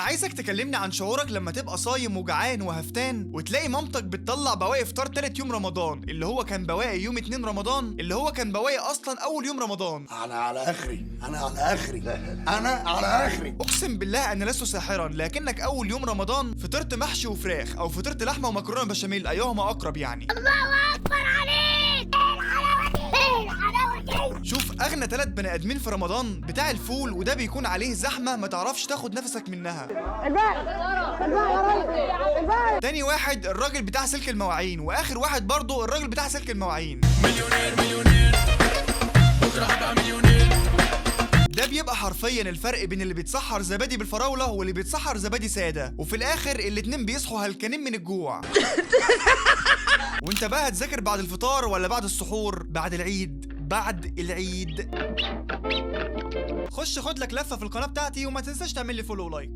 عايزك تكلمني عن شعورك لما تبقى صايم وجعان وهفتان وتلاقي مامتك بتطلع بواقي فطار تالت يوم رمضان، اللي هو كان بواقي يوم 2 رمضان، اللي هو كان بواقي اصلا اول يوم رمضان. انا على اخري، انا على اخري، انا على اخري. اقسم بالله انا لست ساحرا، لكنك اول يوم رمضان فطرت محشي وفراخ او فطرت لحمه ومكرونه بشاميل، ايهما اقرب يعني. الله اكبر عليك، ايه الحلاوة دي، ايه الحلاوة دي. شوف اغنى 3 بني ادمين في رمضان بتاع الفول، وده بيكون عليه زحمة ما تعرفش تاخد نفسك منها. تاني واحد الراجل بتاع سلك المواعين، واخر واحد برضه الراجل بتاع سلك المواعين. مليونير مليونير، بكره هبقى مليونير. ده بيبقى حرفيا الفرق بين اللي بيتسحر زبادي بالفراوله واللي بيتسحر زبادي ساده، وفي الاخر الاتنين بيصحوا هلكانين من الجوع. وانت بقى هتذاكر بعد الفطار ولا بعد السحور؟ بعد العيد، بعد العيد. خش خد لك لفه في القناة بتاعتي، وما تنساش تعمل لي follow و like.